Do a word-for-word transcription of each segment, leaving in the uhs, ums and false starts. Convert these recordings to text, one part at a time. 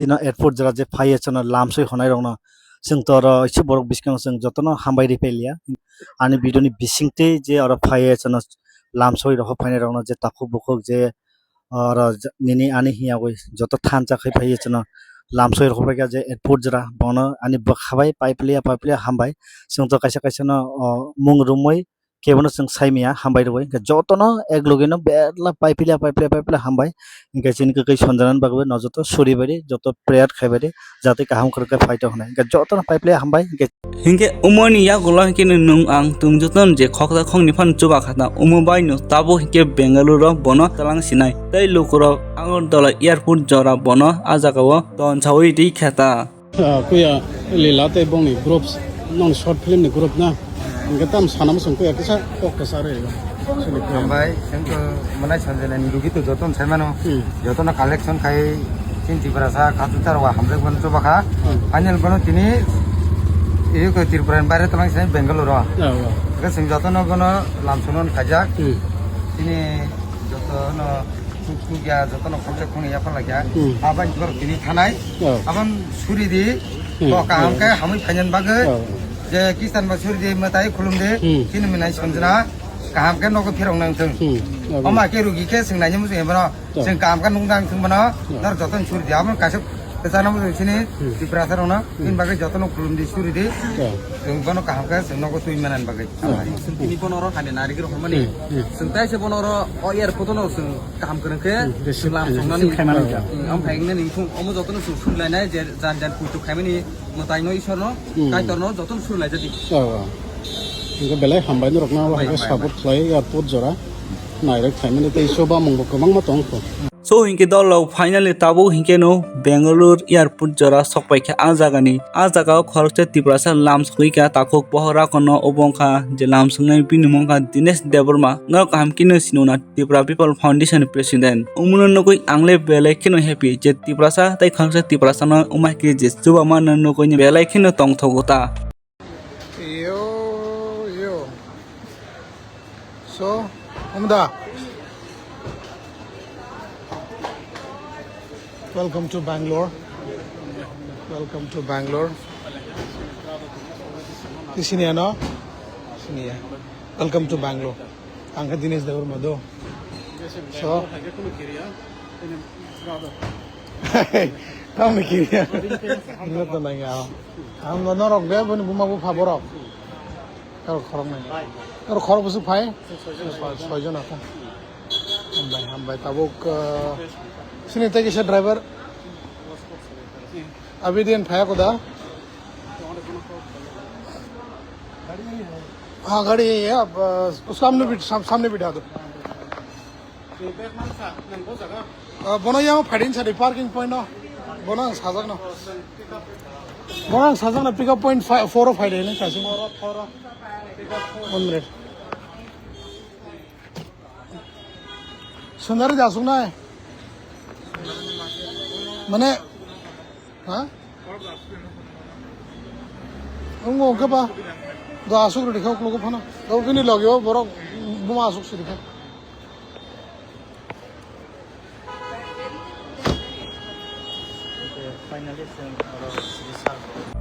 Chwng airport jora je phaiya chwngno lamsoi honai rokno chwng to oro esu borok biskango chwng jotono hambai ripailia. Ani video ni bisingtwi je oro phaiya chwngno lamsoi rok phainai rokno je takhuk bukhuk je oro nini ani hiyagwi joto thansa khai phaiya chwngno lamsoi rok phaikha je airport jora bono ani bwkha bai paiplia paiplia hambai chwng to kaisa kaisa no mung rwmwi kebono chwng saimaya hambai rwui hwnkhe jotono ek logino belai paiphilia paiphilia paiphilia hambai. Hwnkhe chini kwkhwi sonjana bagwi no joto suri baidi joto prayer khai baidi jate kaham kwrwkhe phaito hwnwi hwnkhe jotono paiphilia hambai hwnkhe. Hwnkhe umoni yagulo hwnkhe nwng ang tung jotono je khoksa khokni phano chuba khata umo bai no tabuk hwnkhe Bengaluru bono twlang sinai tei lukurok Agartala airport jora bono ah jagao ton saui twi khata. Ah, kuya Lila tei bongni groups, nong short film ni group na, hingke tam sana muchung kuya kisa kok kisa re. Hambai, chwng to manai sanjana ni rugi to joton sai mano, Hmm. jotono collection khai chin Tiprasa kha jutar wa hamjak ban choba kha. Hmm. Final bono tini iyo ko Tripura ni baire tlang sai Bangalore. Ya, ya. Ke chwng jotono bono lam sunon khaijak. Hmm. Tini jotono Chuk chuk ya, jotono khoksa khoknwi yapharlai kha. Hmm. Abo borok tini thanai. Oh. Abon suri di. Hmm. Bo kaham khe hamwi phainan bagwi. Oh. Je Kristan bo suri di, mwtai khulum di. Hmm. Chini mwnai sonjna kaham khe nogo phirok nang thung. Hmm. Omo khe rugi khe chwng naini muchung ebono. Oh. Chwng kaham khe nung dang thung bono. Oh. Nor joton suri di. Abon kaisa kwchana muchung chini Hmm. Tiprasa rokno. Hmm. Chini bagwi jotono khulum di, suri di. Oh. Chwng bono kaham khe chwng nogo twi manan bagwi. Hmm. Chwng tini bono oro hamya narigwi rw hwnmani. Hmm. Hmm. Chwng tai se bono oro o airport no chwng kaham kwrwng khe Hmm, receive, chwng lam receive songnani. Khaimani Hmm, ang phaiknani wngthung omo jotono chwng surilainai je jan jan puitu khaimani mwtaino Isorno Hmm. Kaitorno jotono surilaijadi. Oh, oh. Hingke belai hambai norokno Hambai, hai khe hambai, support hambai. Khlai airport jora nairok khaimani tei sobamung bo kwbangma tong kho. So hinkhe dolrok finally tabuk hinkhe no Bangalore airport jora sokpaikha ah jagani. Ah jagao khoroksa Tiprasa lam sogwikha takhuk pohor rakono obo wngkha je lam songnai bini mung wngkha Dinesh Debbarma. Norok kaham khe no sinuna Tripura People Foundation ni president. Omono nugwi ang le belai kheno happy je Tiprasa tei khoroksa Tiprasano wngma khe je chubamano nugwi belai kheno tongthogo ta. Yo, yo. So, Amda. Welcome to Bangalore. Welcome to Bangalore. Di sini ya, no? Sini ya. Welcome to Bangalore. Ang khe Dinesh Debbarma do. So. Tamni kiriya. Ngat na ya. Ang no norok be boni buma bu pha borok. Aro khorok nai. Aro khorok busu phai. Soi jon ako. Hambai, hambai. Tabuk, uh, sini tei kisa driver. Abhi din phai ako da. हाँ, गाड़ी यही है। अब, अ, उसका हमने बिठ-, साम-, सामने बिठा दो। अ, bono yang phaidin sadi parking point no. Bono ang sajak no. Bono ang sajak no pick up point five, four o phaidin ni kasi. One minute. Sundari da asuk nai. Mane, ha? Ang mo ke ba? Da asuk ridi kha, uklok phano. Da bini logi o borok buma asuk sidi kha.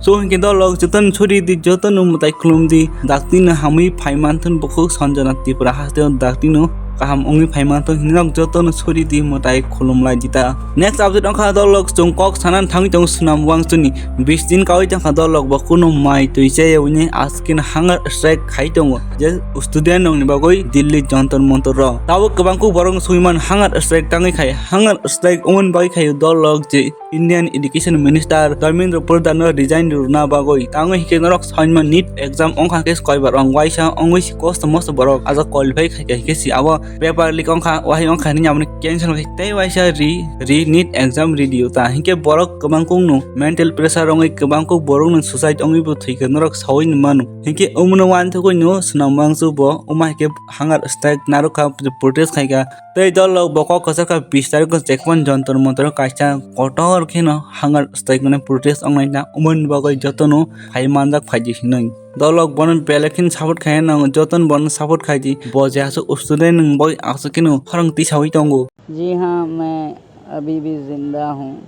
So hinkhe dolrok jotono suri di, jotono mwtai khulum di, dakti no hamwi phai manthun bukhuk Sanjana Tripura hasteo dakti no kaham wngwi phai manthun hinwi nok jotono suri di mwtai khulum lai di ta. Next update wngkha dolrok chwng kok sanani thangwi tongo Sonam Wangchukni bis din kawi tongkha dolrok bo kunu mai twi chaya wngwi askeno hunger strike khai tongo. Je student rokni bagwi Delhi Jantar Mantar o. Tabuk kwbang kuk borok swngwi man hunger strike tangwi khai. Hunger strike wngmani bagwi khai dolrok je Indian Education Minister Dharmendra Pradhan no resign rwna bagwi. Tangwi hikhe norok saimani NEET exam wngkha khe koibar wng waisa wngwi si kosto mosto borok ajak qualify khai kha hikhe si abo paper leak wngkha wahai wngkha hinwi aboni cancel khai tei waisa re, re NEET exam ridi o ta. Hikhe borok kwbang kuk no mental pressure wngwi kwbang kuk borok no suicide wngwi bo thwi khe norok saui mano. Hinkhe omono uansukgwi no Sonam Wangchuk bo wngma hinkhe hunger strike narwkha, protest khaikha. Tei dolrok bo kok kwchar kha bis tarikh o Jekman Jantar Mantar o kaisa kotor kheno hunger strike mane protest wngnai na, omoni bagwi jotono phai manjak phaidi hinwi. Dolrok bono belai kheno support khai nang, jotono bono support khaidi. Bo je aswk student nwng boi aswk kheno khorang tisaui tongo. जी हाँ, मैं अभी भी जिंदा हूँ।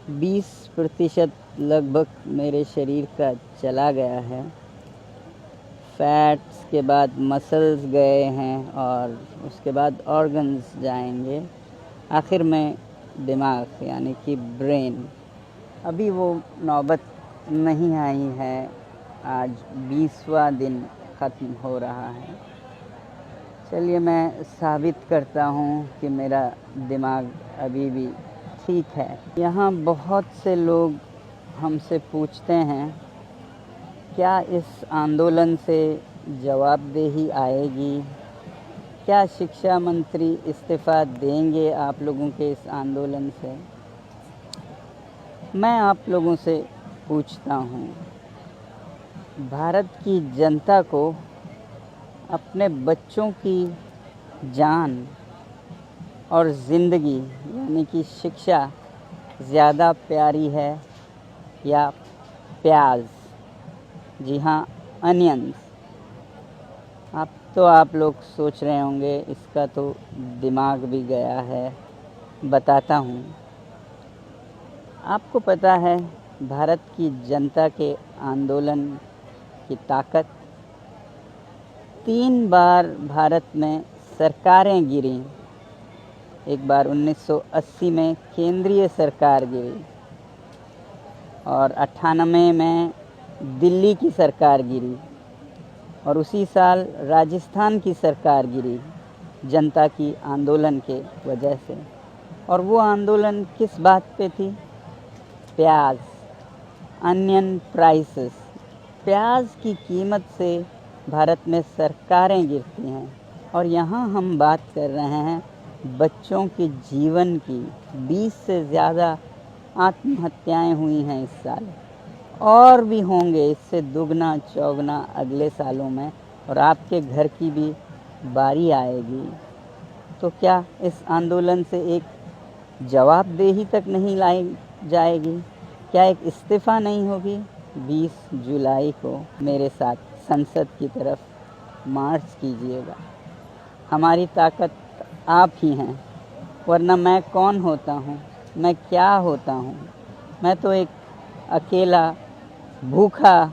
बीस प्रतिशत लगभग मेरे शरीर का चला गया है। फैट्स के बाद मसल्स गए हैं और उसके बाद ऑर्गन्स जाएंगे। आखिर में दिमाग यानी कि ब्रेन। अभी वो नौबत नहीं आई है। आज बीसवाँ दिन ख़त्म हो रहा है। चलिए, मैं साबित करता हूँ कि मेरा दिमाग अभी भी ठीक है। यहाँ बहुत से लोग हमसे पूछते हैं, क्या इस आंदोलन से जवाबदेही आएगी? क्या शिक्षा मंत्री इस्तीफा देंगे आप लोगों के इस आंदोलन से? मैं आप लोगों से पूछता हूँ, भारत की जनता को अपने बच्चों की जान और ज़िंदगी यानी कि शिक्षा ज़्यादा प्यारी है या प्याज, जी हाँ, अनियंस। अब तो आप लोग सोच रहे होंगे, इसका तो दिमाग भी गया है। बताता हूँ। आपको पता है, भारत की जनता के आंदोलन की ताकत? तीन बार भारत में सरकारें गिरी। एक बार उन्नीस सौ अस्सी में केंद्रीय सरकार गिरी और अट्ठानवे में दिल्ली की सरकार गिरी और उसी साल राजस्थान की सरकार गिरी, जनता की आंदोलन के वजह से। और वो आंदोलन किस बात पे थी? प्याज, अनियन प्राइसेस। प्याज की कीमत से भारत में सरकारें गिरती हैं। और यहाँ हम बात कर रहे हैं बच्चों के जीवन की। बीस से ज़्यादा आत्महत्याएं हुई हैं इस साल, और भी होंगे इससे दुगना चौगना अगले सालों में, और आपके घर की भी बारी आएगी। तो क्या इस आंदोलन से एक जवाबदेही तक नहीं लाई जाएगी? क्या एक इस्तीफा नहीं होगी? बीस जुलाई को मेरे साथ संसद की तरफ मार्च कीजिएगा। हमारी ताकत आप ही हैं, वरना मैं कौन होता हूँ, मैं क्या होता हूँ? मैं तो एक अकेला भूखा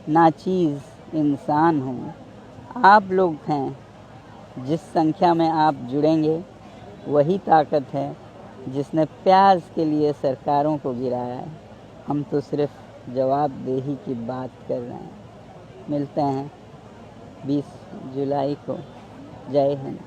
नाचीज़ इंसान हूँ। आप लोग हैं, जिस संख्या में आप जुड़ेंगे, वही ताकत है जिसने प्याज के लिए सरकारों को गिराया है। हम तो सिर्फ जवाबदेही की बात कर रहे हैं। मिलते हैं बीस जुलाई को। जय हिंद।